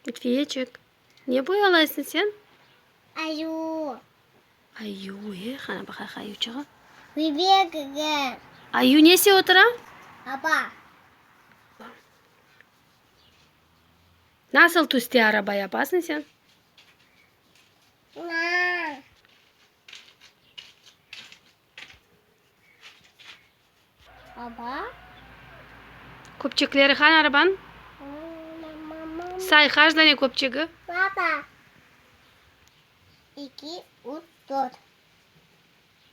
Lütfiyeçik, ne boyalaysıñ sen? Ayu. Ayu, e, qana baqayıq ayuçığı. Bebek. Ayu nese otura? Aba. Nasıl tüste araba yapasıñ sen? Na. Baba. Köpçekleri qani arabanıñ? Say, qaç dane köpçegi? Baba. İki, üç, dört.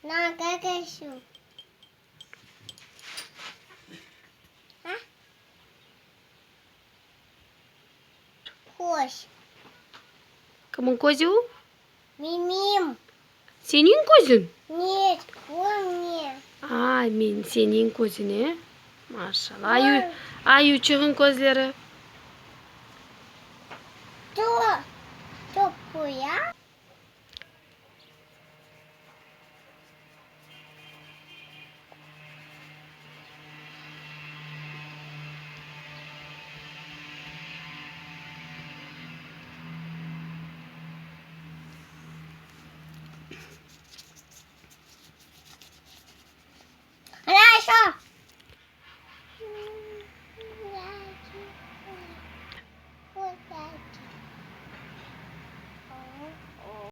Na, kakaşu. Ha? Köz. Kimniñ közü o? Menim. Seniñ közüñ? Net, o ne? A, men, seniñ közüñ, e? Maşallah. Ayu, ayuçığıñ közleri. To, topuya.